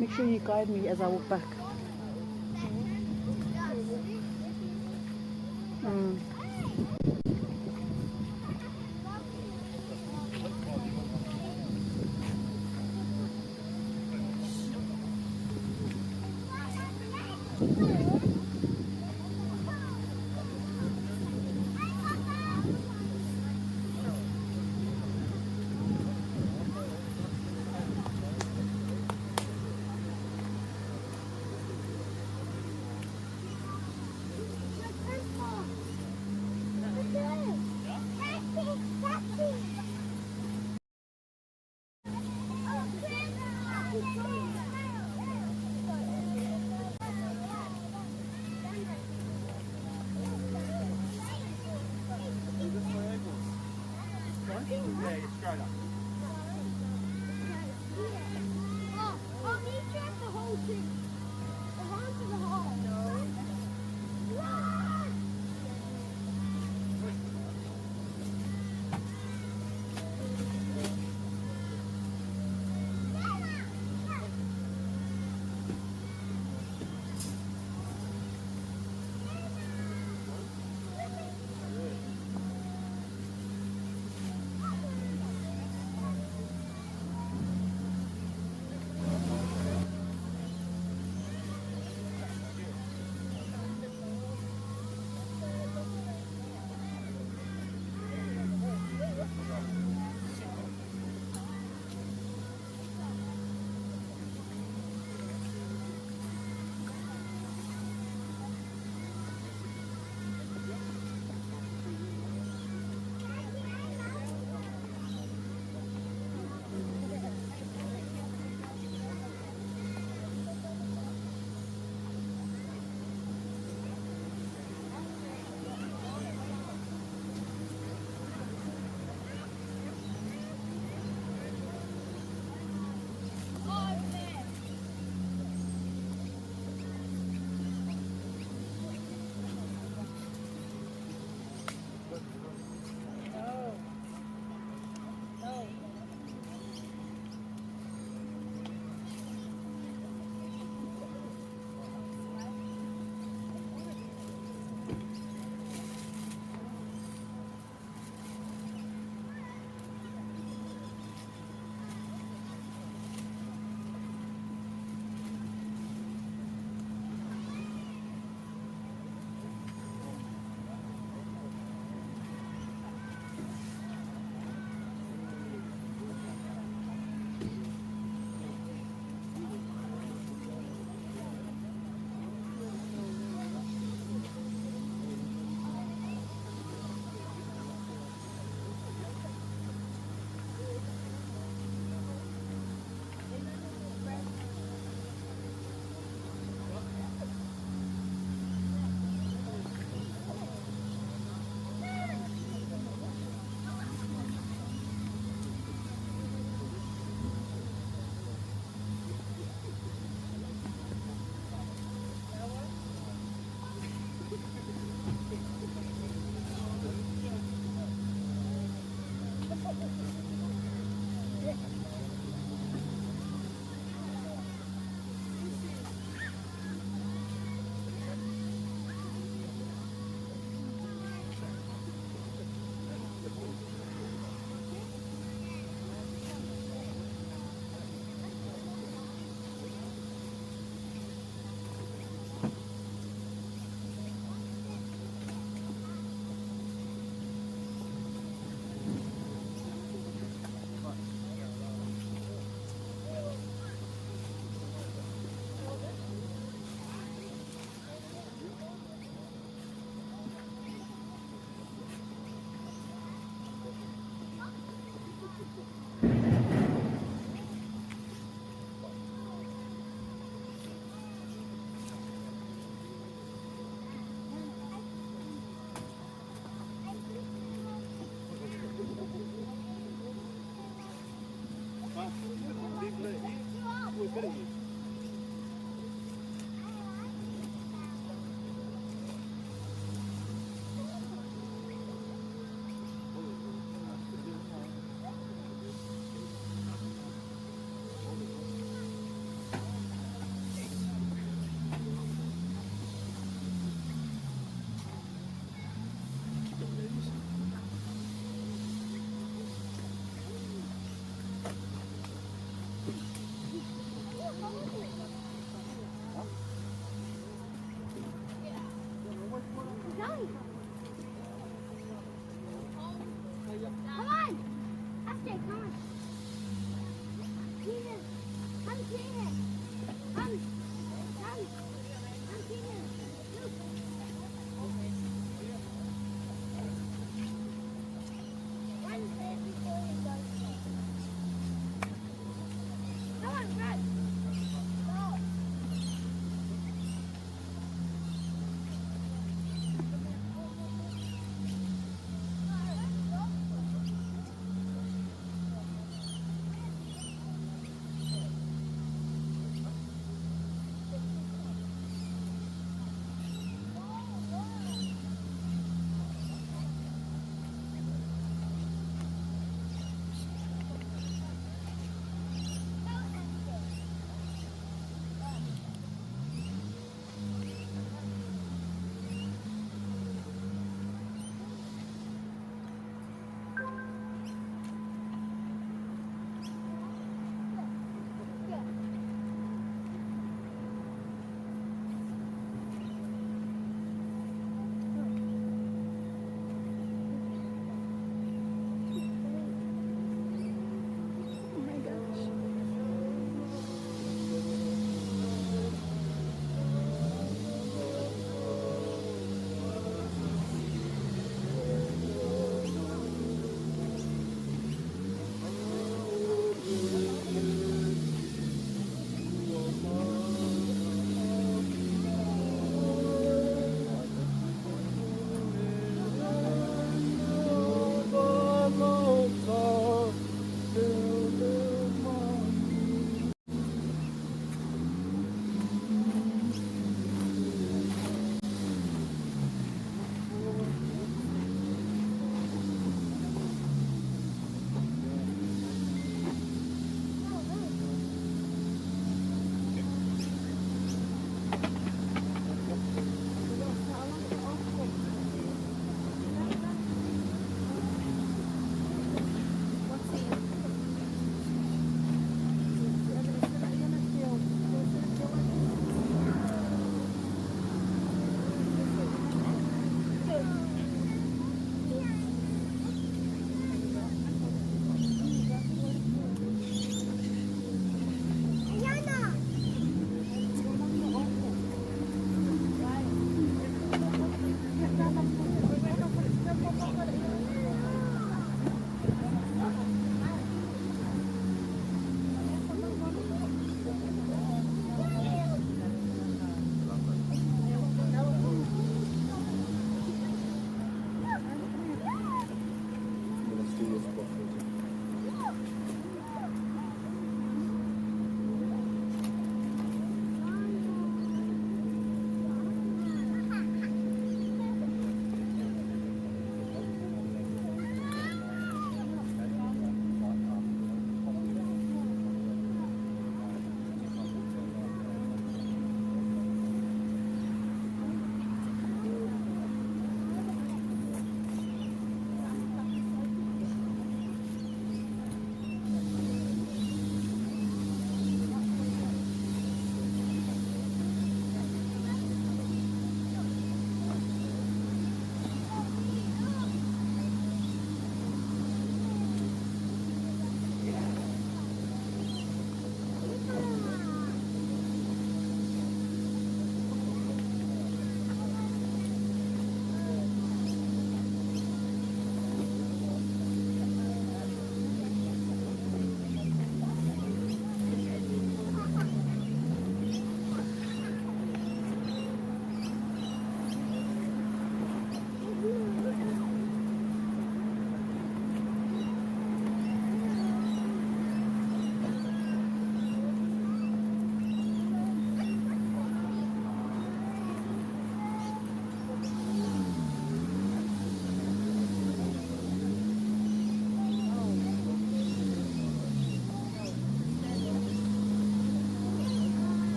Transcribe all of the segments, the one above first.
Make sure you guide me as I walk back. Yeah, you're straight up. Oh, I'll meet you at the hole too. Around to the hole. No. Run!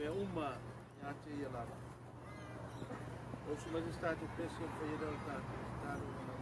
Mea uma ia te ia lava. O su mai se tatou pesi o whaia o tatou talo na mau.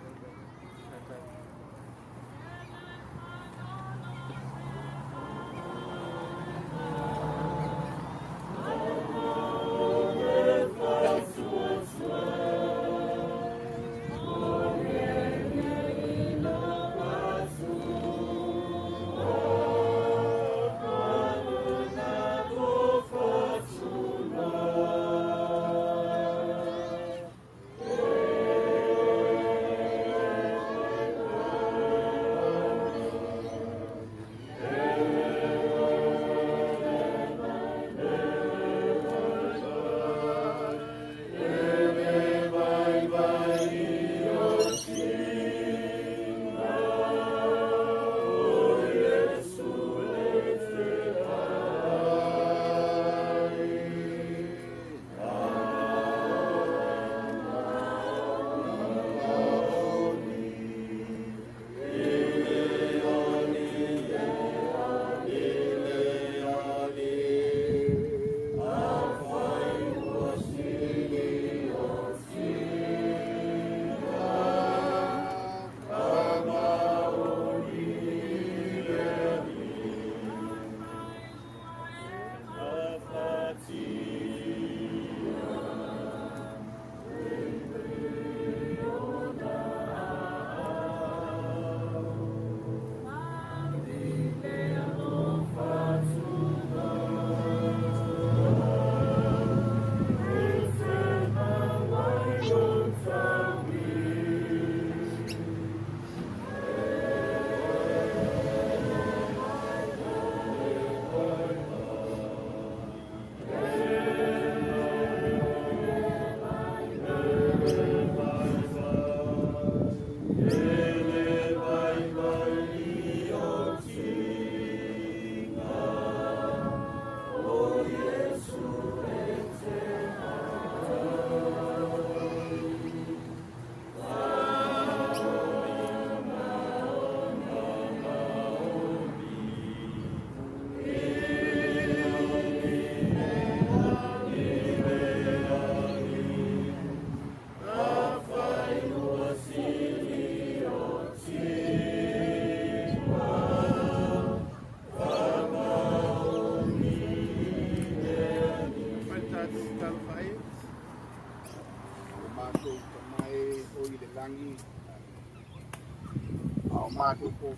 Mātou po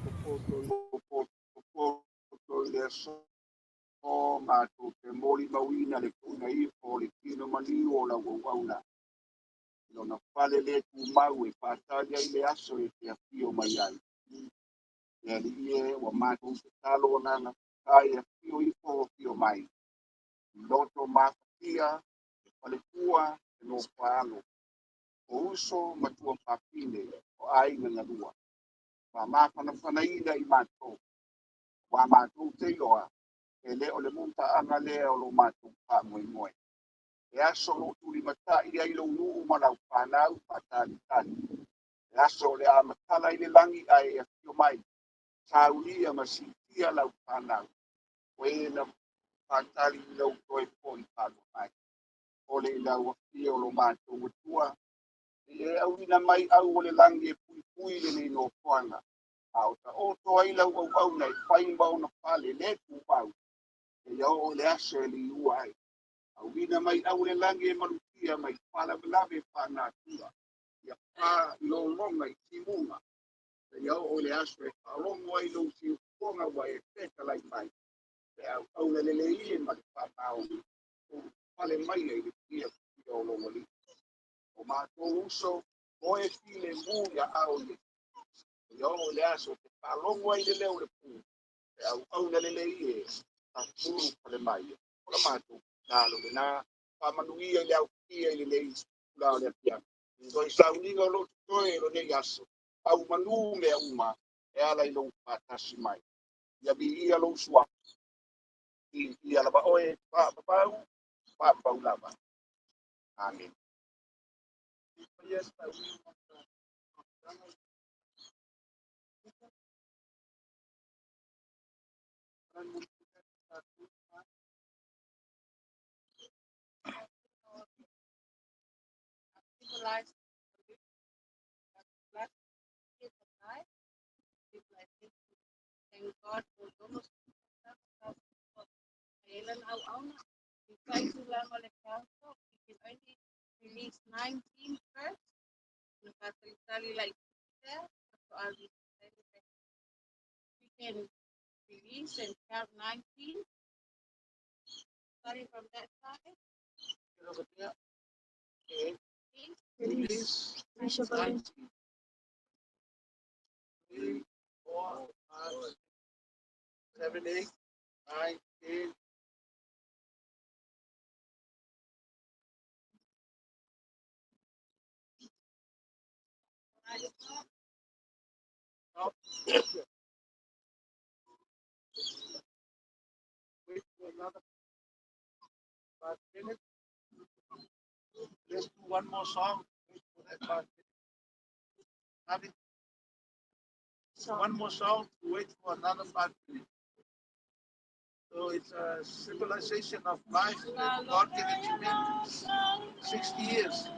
le so mātou te moli mauina le tuna ifo le tino mani o la wauna. Lona fale le tu mau e pātali ai le aso e te afio mai ai. E ali e wa mātou te talo nana ai afio ifo afio mai. Loto mafatia, e fale tua, e no whaalo. O uso matua whapine, o aiga ngalua. Wa mawhanawhanaina i mātou. Wa mātou te iloa, e le o le munta anga lea o lo mātou wha moe. E aso lo tuli matai ai lo nuu ma lau whanau whatalitali. E aso le a matala i le langi ai e afio mai. Saulia ma sitia lau whanau. O e na whatali i lau toi poi whanau mai. O le lau afio lo mātou matua. E auina mai au o le langi e pui pui le nei no whanga. A o ta oto ai lau au au nei whai mauna whale le pūpau. E iau o le aso e li ua ai. Auina mai au le langi e malutia mai whala malave whanatua. Ia pā longonga i timunga. E iau o le aso e whalongo ai lau siufonga wa e peta lai mai. E au au le lele ie ma le whamao. O whale mai ai le pia pia o longo li. O mātou uso, o e file mū ia ao le. E o le aso te whalongo ai le leo le pū. E au au le lele ie, a puru whale mai. O la mātou, nā lo le nā, whamanuia i le au kia i le lei, la o le apia. Toi sauninga o lo toe lo nei aso, au manu mea uma, e ala i lo whatasi mai. Ia bi ia lo usua. I ia lava oe, wha pau lava. Amen. symbolize the years of life. Thank God for those we can only release 19 first. We can release and count 19, starting from that side. Okay. Please. Release. 19. 3, 4, 5, 6, 7, 8, 9, 10. Stop. Wait for another 5 minutes. Let's do one more song. Wait for that 5 minutes. One more song to wait for another 5 minutes. So it's a symbolization of life that God gave it to me. 60 years.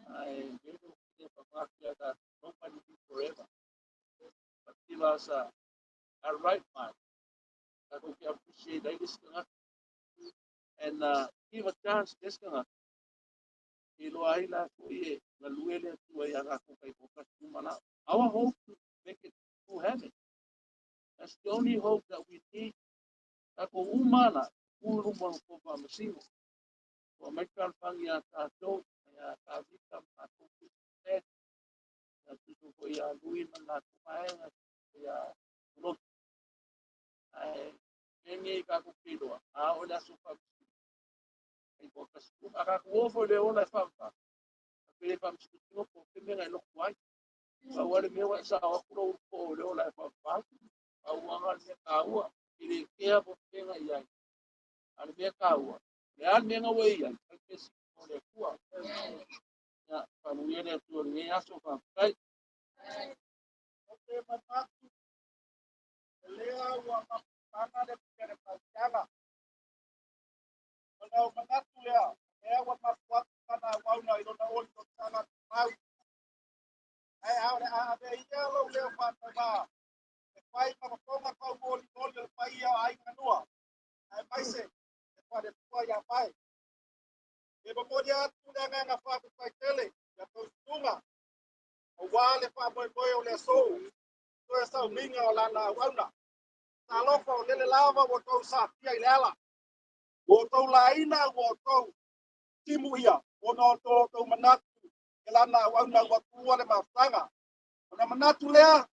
Ae le whakawākia that nobody live forever. But give us a right mind that we can appreciate ai le isi. And give a chance le isi e loa ai la foi e galue le Atua ia tatou kai ko kasi mana. Our hope to make it to heaven. That's the only hope that we need. Tatou uma la, ulu mo ko pa masino. Ua mai fealofani ia tatou, ia Tavita ma tatou e, ia tutu foi ia Lui ma latou vaega, ia Lotu. Ae, e tatou filoa, a o le aso faamasino. Ai ko kasi uma, a tatou o foi le ola e whaampa. A pe faamasino po te mea e loko ai. Pau ale mea wa sa o aku lo po o le ola e whaampa. Pau anga le mea kāua, i le kea po penga i ai. A le mea kāua, le a le mea ngā i ai, ai pe si o le Atua. Ia, faamanuia le Atua i lenei aso, faafetai. O te manatu, lea ua mafutaga le pele fautiaga. O lau manatu lea, lea ua mafu atu kana auauna i lona oli o tala mau. Ae a o le a ave ia lou leo faatauvā e fai ma fofoga taumolimoli o le paia o aiga lua. Ae maise e faletua ia mai. E momoli atu le agaga faafetai tele ia tausuga. Aua le faamoemoe o le aso. Toe saumiga o lana auauna. Talofa o lele lava ua tou satia i le ala. Ua outou laina ua outou timu ia ona o to outou manatu e lana auauna ua tuua le mafutaga. Ona manatu lea.